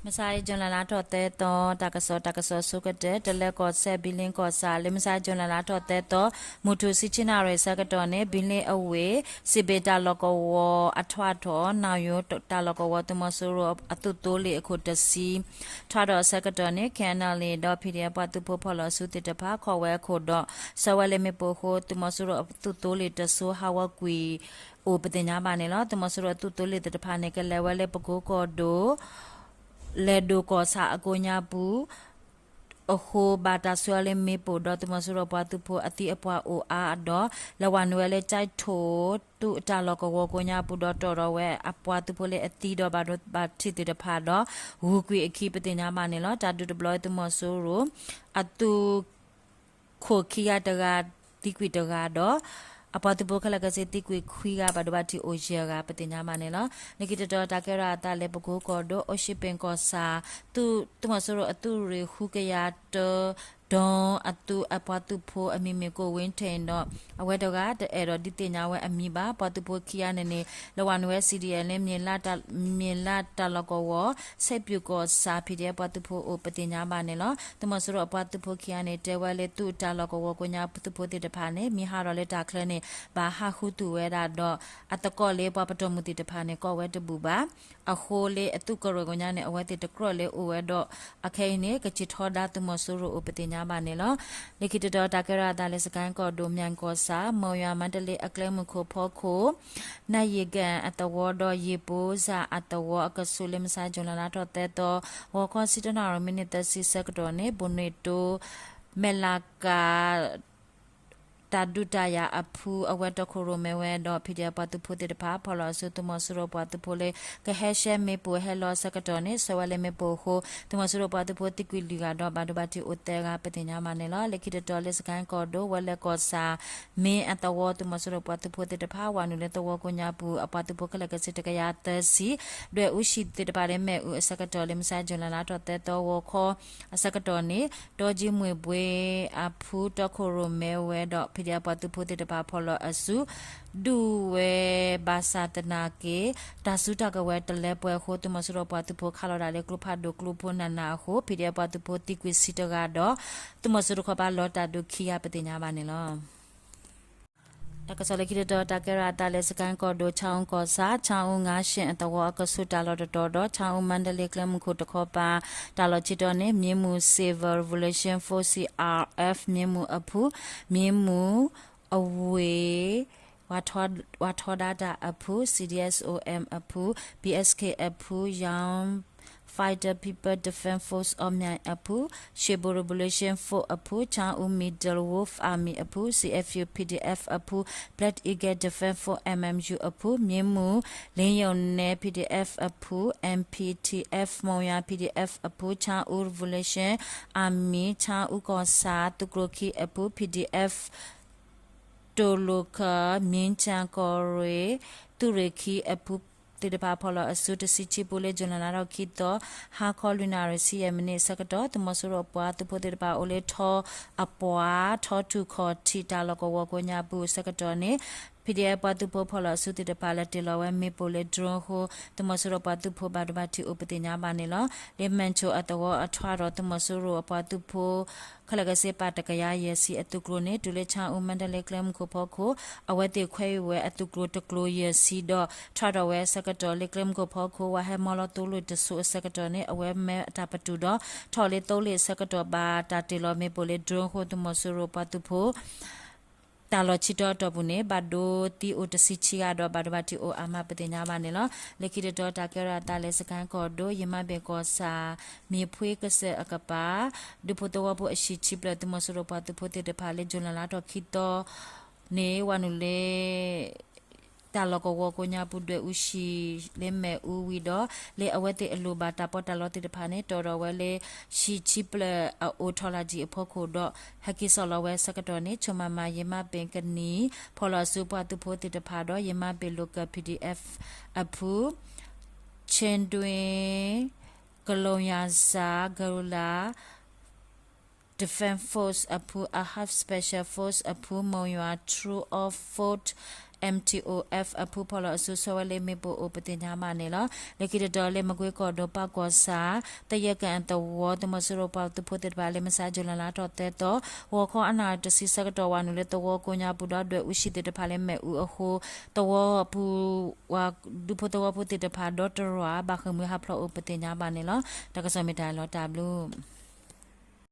မုၢ်ဆါအံၤ June လါထီၣ်သၢသီ တၢ်ကစီၣ် တၢ်ကစီၣ်ဆိကတၢၢ် တလၢကီၢ်စဲၣ် ဘံလ့ကီၢ်ဆၣ် လၢမုၢ်ဆါ June လါထီၣ်သၢသီ မုၢ်ထူၣ်ဆံဆံနၣ်ရံၣ်အဆၢကတီၢ်န့ၣ် ဘံလ့အဝ့ၢ် စံးဘ့ၣ်တၢ်လီၢ်ကဝီၤအထွးထီၣ် နၣ်ယိတၢ်လီၢ်ကဝီၤ သုးမီၤစိရိၤအသုးသိလ့ၣ်အခိၣ်တဆံ ထွးထီၣ်အဆၢကတီၢ်န့ၣ် ခဲအံၤန့ၣ်ဒီး ဖံးဒဲး ပှၤသုးဖိဖီၣ်လီၤအစုသ့ၣ်တဖၣ် ခိးဝဲအခိၣ်ဒီး ဆှၢဝဲလၢမ့ၣ်ပိၢ်အဃိ သုးမီၤစိရိၤအသုးသိလ့ၣ်တစိၤ ဟးဂီၤကွံာ်အိၣ်ပသ့ၣ်ညါဘၣ်န့ၣ်လီၤ. သုးမီၤစိရိၤအသုးသိလ့ၣ်သ့ၣ်တဖၣ်န့ၣ် ကလဲၤဝဲလၢပကိကီၢ်ဒိၣ် လဲၤဒိၣ်ကီၢ်ဆၣ်အကိးညါပူၤ အဃိ ဘၣ်တၢ်ဆှၢလၢမ့ၣ်ပိၢ်ဒီး သုးမီၤစိရိၤပှၤသုးဖိအသံအပှၢ်အိၣ်အါအဒီး လဲၤဝဲနုာ်ဝဲလၢ ကၠဲးထိၣ် သုးတၢ်လီၢ်ကဝီၤကိးညါပူၤဒီး တီၣ်ထီၣ်ဝဲအပှၤသုးဖိလၢအသံဒီးဘၣ်ဒိဘၣ်ထံးသ့ၣ်တဖၣ်ဒီး ဂုၤကွံာ်အခံပသ့ၣ်ညါဘၣ်န့ၣ်လီၤ. တၢ်ဒုးတဘျီအံၤ သုးမီၤစိရိၤ အသုး ခိၣ်ခံဂၤတဂၤ သံကွံာ်တဂၤဒီး အပှၤသုးဖိခဲလၢာ်ခဲဆ့သံကွံာ်ခွံဂၤ ဘၣ်ဒိဘၣ်ထံးအိၣ်ယဲၢ်ဂၤ ပသ့ၣ်ညါဘၣ်န့ၣ်လီၤ. လၢခံတတီၤ တၢ်ကဲထီၣ်အသးလၢပကိကီၢ်ဒိၣ် အိၣ်ၡံပ့ၣ်ကီၢ်ဆၣ် သုးမီၤစိရိၤအသုးရ့ၣ်ဃုကယၤတၢ ဒုံးအသုးအပှၤသုးဖိအမံၤမ့ၢ် ကိၣ်ဝ့ထ့ၣ်ဒီး အဝဲတဂၤတအဲၣ်ဒိးဒုးသ့ၣ်ညါဝဲအမံၤဘၣ်. ပှၤသုးဖိခံဂၤန့ၣ်န့ၣ် လဲၤဝဲနုာ်ဝဲ CDM လၢ မ့ၢ်လးတၢ်လီၢ်ကဝီၤ ဆဲးပၠူၣ်ကီၢ်ဆၣ် ဖံးဒဲး ပှၤသုးဖိအိၣ်ပသ့ၣ်ညါဘၣ်န့ၣ်လီၤ. သုးမီၤစိရိၤအပှၤသုးဖိခံဂၤန့ၣ် တဲဝဲလၢသုးတၢ်လီၢ်ကဝီၤကိးညါသုးဖိသ့ၣ်တဖၣ်န့ၣ် မ့ၢ်ဟးထီၣ်လၢတၢ်ချၢန့ၣ် ဘၣ်ဟးဃုသူၣ်ဝဲဒၣ်ဒီး အသကိးလၢပှၤပတီၢ်မုၢ်သ့ၣ်တဖၣ်န့ၣ် ကိးဝဲတဘူၣ်ဘၣ်. အဃိလၢအသုးကရၢၢ်ကိးညါန့ၣ် အဝဲသ့ၣ်တကြၢးလၢအိၣ်ဝဲဒီး အခဲအံၤန့ၣ် ကစံၣ်ထီဒါသုးမီၤစိရိၤအိၣ်ပသ့ၣ်ညါဘၣ်န့ၣ်လီၤ. လၢခံတတီၤ တၢ်ကဲထီၣ်အသးလၢ စကဲၣ်ကီၢ်ဒိၣ် မၠဲၣ်ကီၢ်ဆၣ် မိၢ်ယွၤ မါတလ့အကျဲမုၢ်ခိၣ်ဖီခိၣ် နၢ်ယံာ်ကၣ်အသဝီဒီး ယံာ်ပိစၢ်အသဝီအကဆူး လၢမုၢ်ဆါ June လါထီၣ်သၢသီ ဂီၤခီ ဆံတၢနၣ်ရံၣ် မံးနံးသၢဆံဆၢကတီၢ်န့ၣ် ဘိၣ်န့ၣ်တိ မဲၢ်လးကၤ တၢ်ဒုးတၢ်ယၤအဖု အဝဲတီခိၣ်ရိၣ်မဲဝဲဒီး ဖံးဒဲး ပှၤသုးဖိသ့ၣ်တဖၣ် ဖီၣ်လီၤအစုသုးမီၤစိရိၤပှၤသုးဖိလၢ ကဟဲရှဲမ့ၣ်ပိၢ်ဟဲလီၤအဆၢကတီၢ်န့ၣ် ဆှၢဝဲလၢမ့ၣ်ပိၢ်အဃိ သုးမီၤစိရိၤပှၤသုးဖိသံကွံာ်လွံၢ်ဂၤဒီး ဘၣ်ဒိဘၣ်ထံးအိၣ်သၢဂၤ ပသ့ၣ်ညါဘၣ်န့ၣ်လီၤ. လၢခံတတီၤလၢ စကဲၣ်ကီၢ်ဒိၣ် ဝဲလဲၣ်ကီၢ်ဆၣ် မ့ၢ်အသဝီ သုးမီၤစိရိၤပှၤသုးဖိသ့ၣ်တဖၣ် ဝၤနုာ်လၢသဝီကိးညါပူၤ အပှၤသုးဖိခဲလၢာ်ခဲဆ့ တကယၤသၢဆံ ဒွဲၣ်အူဆံးသ့ၣ်တဖၣ်လၢ မ့ၣ်အူအဆၢကတီၢ်လၢ မုၢ်ဆါ June လါထီၣ်သၢသီ ဂီၤခီ အဆၢကတီၢ်န့ၣ် တီကၠံမွ့ၢ်ဘှ့အဖု တီခိၣ်ရိၣ်မဲဝဲဒီး ဖံးဒဲး ပှၤသုးဖိသ့ၣ်တဖၣ် ဖီၣ်လီၤအစု ဒုးဝဲဘၣ်ဆၣ်သနာ်က့ တၢ်စုတၢ်ကဝဲၤတလၢပှဲၤအဃိ သုးမီၤစိရိၤပှၤသုးဖိ ခးလီၤဒၣ်လၢကျိဖးဒိၣ်ကျိဖိနးနးအဃိ ဖံးဒဲး ပှၤသုးဖိသံကွံာ်ဆံတဂၤဒီး သုးမီၤစိရိၤတခီပၤ လီၤတၢ်ဒုးခံဂၤ ပသ့ၣ်ညါဘၣ်န့ၣ်လီၤ. တၢ်ကစီၣ်လၢခံတတီၤ တၢ်ကဲထီၣ်အသးလၢ စကဲၣ်ကီၢ်ဒိၣ် ဆၣ်အူကီၢ်ဆၣ် ဆၣ်အူငါးရှဲၣ်အသဝီအကဆူး တၢ်လီၢ်တတီၤဒီး ဆၣ်အူမါတလ့ကျဲမုၢ်ခိၣ်တခီပၤ တၢ်လီၢ်ခံတီၤန့ၣ် မံမူၣ် Civil Revolution Force C R F မံမူၣ်အဖု မံမူၣ်အဝ့ၢ် ဝၤထီဒါတၢ်အဖု C D S O M အဖု P S K အဖု Young Fighter People Defense Force အီၣ်မၠဲၣ်အဖု Shibo Revolution Force အဖု Chan-U Middle Wolf Army အဖု C F U P D F အဖု Black Eagle Defense Force M M U အဖု မံမူၣ် လ့ယိၤနဲ P D F အဖု M P T F မိၢ်ယွၤ P D F အဖု Chan-U Revolution Army ဆၣ်အူကီၢ်ဆၣ် သုးကျိၤခံအဖု P D F တိၢ်လိာ်ခၢၣ် မံၣ်ကၠၣ်ကီၢ်ရ့ၣ် သုးရ့ၣ်ခံအဖုသ့ၣ်တဖၣ် ဖီၣ်လီၤအစု တဆံခံပူၤလၢ June လါထီၣ်ခံသီ ဟါခီလွံၢ်နၣ်ရံၣ်ဆံယဲၢ်မံးနံးအဆၢကတီၢ် သုးမီၤစိရိၤအပှၤသုးဖိသ့ၣ်တဖၣ်အိၣ်လၢထီအပှၤ ထီထူၣ်ခီၣ်ထံးတၢ်လီၢ်ကဝီၤကိးညါပူၤအဆၢကတီၢ်န့ၣ် P D F ပှၤသုးဖိဖီၣ်လီၤအစုသ့ၣ်တဖၣ် လဲၤတ့ၢ်လီၤဝဲမ့ၣ်ပိၢ်လၢ drone အဃိ သုးမီၤစိရိၤပှၤသုးဖိဘၣ်ဒိဘၣ်ထံးအိၣ်ပသ့ၣ်ညါဘၣ်န့ၣ်လီၤ. လၢမဲၣ်ဆိၣ်အသဝီအထွးဒီး သုးမီၤစိရိၤအပှၤသုးဖိ ခဲလၢာ်ခဲဆ့ပာ်တကယၤယဲၢ်ဆံအသုးကျိၤန့ၣ် တုၤလၢဆၣ်အူမါတလ့ကျဲမုၢ်ခိၣ်ဖီခိၣ် အဝဲသ့ၣ်ခွဲးဝံၤဝဲအသုးကျိၤတကျိၤယဲၢ်ဆံဒီး ထွးထီၣ်ဝဲအဆၢကတီၢ် လၢကျဲမုၢ်ခိၣ်ဖီခိၣ် ဝၤဟဲမီလီၤသိလ့ၣ်တစိၤအဆၢကတီၢ်န့ၣ် အဝဲမၢအတၢ်ပတုာ်ဒီး ထီၣ်လၢသိလ့ၣ်အဆၢကတီၢ် ဘၣ်တၢ်တ့ၢ်လီၤမ့ၣ်ပိၢ်လၢ drone အဃိ သုးမီၤစိရိၤပှၤသုးဖိ တၢ်လီၢ်ဆံတီၤအတီၢ်ပူၤန့ၣ် ဘၣ်ဒိသံအိၣ်တဆံခံဂၤဒီး ဘၣ်ဒိဘၣ်ထံးအိၣ်အါမးပသ့ၣ်ညါဘၣ်န့ၣ်လီၤ. လၢခံတတီၤ တၢ်ကဲထီၣ်အသးလၢ စကဲၣ်ကီၢ်ဒိၣ် ယမါဘ့ၣ်ကီၢ်ဆၣ် မ့ၢ်ဖှ့ကစၢၢ်အကပၤ ဒူဖိသဝီဖိအဟံၣ်ခံဖျၢၣ် သုးမီၤစိရိၤပှၤသုးဖိသ့ၣ်တဖၣ်လၢ June လါထီၣ်ခံသီန့ၣ် ဝၤနုာ်လၢ တၢ်လီၢ်ကဝီၤကိးညါပူၤ ဒွဲၣ်အူဆံးလၢမဲၣ်အူဝံၤဒီး လၢအဝဲသ့ၣ်အလိၣ်ဘၣ်တၢ်ပီးတၢ်လီသ့ၣ်တဖၣ်န့ၣ် တီၣ်ထီၣ်ဝဲလၢ ဟံၣ်ခံဖျၢၣ်အအိၣ်ထီၣ်လၢ်တံၢ်အဖီခိၣ်ဒီး ဟဲက့ၤစိာ်လီၤဝဲအဆၢကတီၢ်န့ၣ် ဆိၣ်မၤမၤ ယမါဘ့ၣ်ကနံၣ် ဖီၣ်လီၤအစုပှၤသုးဖိသ့ၣ်တဖၣ်ဒီး ယမါဘ့ၣ်လိာ်ကၢၢ် P D F အဖု Chin Twin ကလိယၤစၢ် Guerrilla Defense Force အဖု Ahab Special Force အဖု မိၢ်ယွၤ True of Force M T O F အဖုဖီၣ်လီၤအစု ဆွဲဝဲလၢမ့ၣ်ပိၢ်အိၣ်ပသ့ၣ်ညါဘၣ်န့ၣ်လီၤ. လၢခံတတီၤလၢ မကွ့ကီၢ်ဒိၣ် ပၢ်ကီၢ်ဆၣ် သယဲၢ်ကၣ်သဝီ သုးမီၤစိရိၤပှၤသုးဖိသ့ၣ်တဖၣ်လၢ မဆါ July လါထီၣ်သၢသီ ဂီၤခီအနၣ်တဆံဆၢကတီၢ် ဝၤနုာ်လၢသဝီကိးညါပူၤဒီး ဒွဲၣ်အူဆံးသ့ၣ်တဖၣ်လၢမ့ၣ်အူအဃိ သဝီပူၤ ဒူဖိသဝီဖိသ့ၣ်တဖၣ်ဒီးတရၣ် ဘၣ်ဃ့ၢ်မှံဟးဖျိးအိၣ်ပသ့ၣ်ညါဘၣ်န့ၣ်လီၤ. တၢ်ကစီၣ်မ့ၢ်တၢ်လီၤတၢ်ဘျုး